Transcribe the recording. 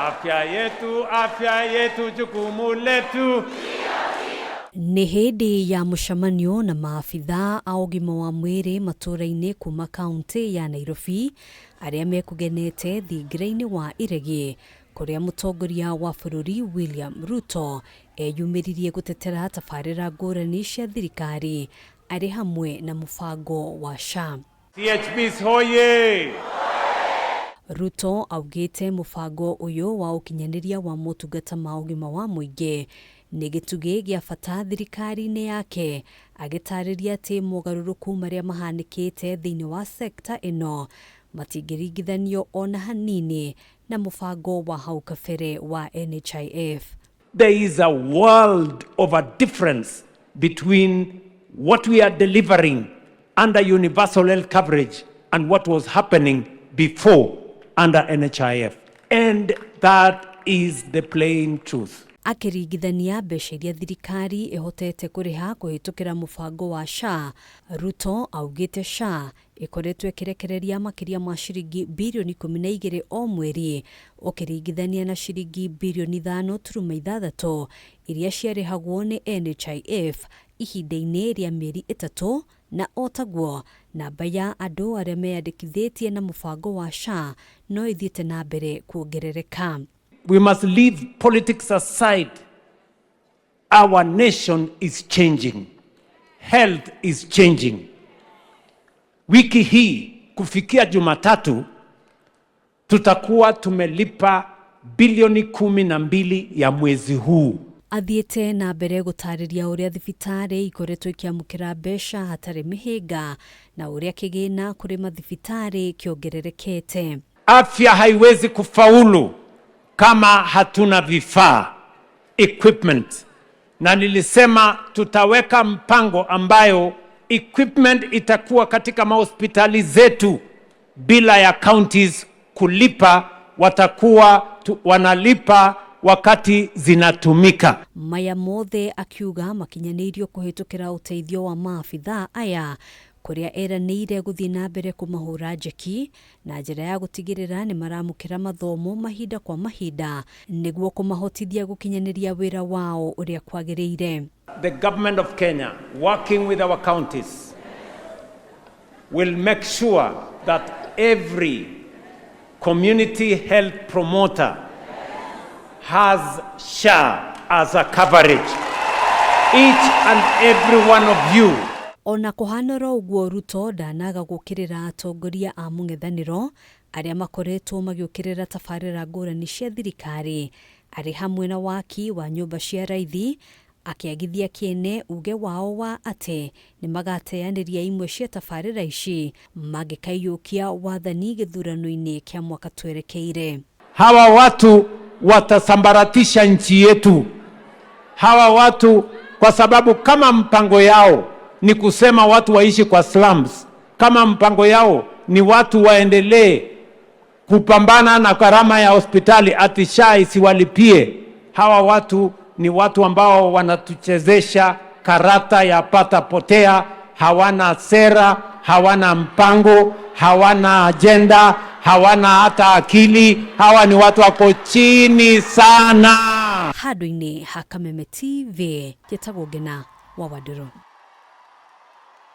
Afya yetu, afya yetu, jukumu letu. Nĩ hĩndĩ ya mũcemanio na maabitha a ũgima wa mwĩrĩ matũũra-inĩ kuma kaunti ya Nairobi arĩa mekũgenete thingira-inĩ wa Iregi kũrĩa mũtongoria wa bũrũri William Ruto eyumĩririe gũtetera tabarĩra ngũrani cia thirikari arĩ hamwe na mũbango wa SHA. CHPs hoye! Ruto augĩte mũbango ũyũ wa ũkinyanĩria wa motungata ma ũgima wa mũingĩ nĩ gĩtugĩ gĩa bata thirikari-inĩ yake, agĩtarĩria atĩ mogarũrũku marĩa mahanĩkĩte thĩinĩ wa sekta ĩno matingĩringithanio ona hanini na mũbango wa hau kabere wa NHIF. There is a world of a difference between what we are delivering under universal health coverage and what was happening before under NHIF. And that is the plain truth. Akĩringithania mbeca iria thirikari ĩhotete kũrĩha kũhĩtũkĩra mũbango wa SHA, Ruto augĩte SHA ĩkoretwo ĩkĩrekereria makĩria ma ciringi birioni 12 o mweri, ũkĩringithania na ciringi birioni 5.6 iria ciarĩhagwo nĩ NHIF ihinda-inĩ rĩa mĩeri 3, na o taguo namba ya andũ arĩa meyandĩkithĩtie na mũbango wa SHA no ĩthiĩte na mbere kuongerereka. We must leave politics aside. Our nation is changing. Health is changing. Wiki hii kufikia Jumatatu tutakuwa tumelipa bilioni 12 ya mwezi huu. Athiĩte na mbere gũtarĩria ũrĩa thibitarĩ ikoretwo ikĩamũkĩra mbeca hatarĩ mĩhĩnga na ũrĩa kĩgĩna kũrĩ mathibitarĩ kĩongererekete. Afya haiwezi kufaulu kama hatuna vifaa, equipment. Na nilisema tutaweka mpango ambayo equipment itakuwa katika mahospitali zetu bila ya counties kulipa, watakuwa wanalipa wakati zinatumika. Maya mothe akiuga makinyanĩirio kũhĩtũkĩra ũteithio wa maabitha aya kũrĩa eranĩire gũthiĩ na mbere kũmahũra njeki na njĩra ya gũtigĩrĩra nĩ maramũkĩra mathomo mahinda kwa mahinda nĩguo kũmahotithia gũkinyanĩria wĩra wao ũrĩa kwagĩrĩire. The government of Kenya, working with our counties, will make sure that every community health promoter has SHA as a coverage. Each and every one of you. Ona kũhana oro ũguo, Ruto ndanaga gũkĩrĩra atongoria a mũng'ethanĩro arĩa makoretwo magĩũkĩrĩra tabarĩra ngũrani cia thirikari arĩ hamwe na waki wa nyũmba cia raithi, akĩagithia kĩene uge wao wa atĩ nĩ magateanĩria imwe cia tabarĩra ici mangĩkaiyũkia wathani gĩthurano-inĩ kĩa mwaka twerekeire. Hawa watu watasambaratisha nchi yetu. Hawa watu, kwa sababu kama mpango yao ni kusema watu waishi kwa slums, kama mpango yao ni watu waendelee kupambana na gharama ya hospitali ati SHA isiwalipie, hawa watu ni watu ambao wanatuchezesha karata ya pata potea. Hawana sera, hawana mpango, hawana agenda, hawana hata akili. Hawa ni watu wako chini sana. Handũ-inĩ ha Kameme TV, njĩtagwo Ngena wa Wandũrũ.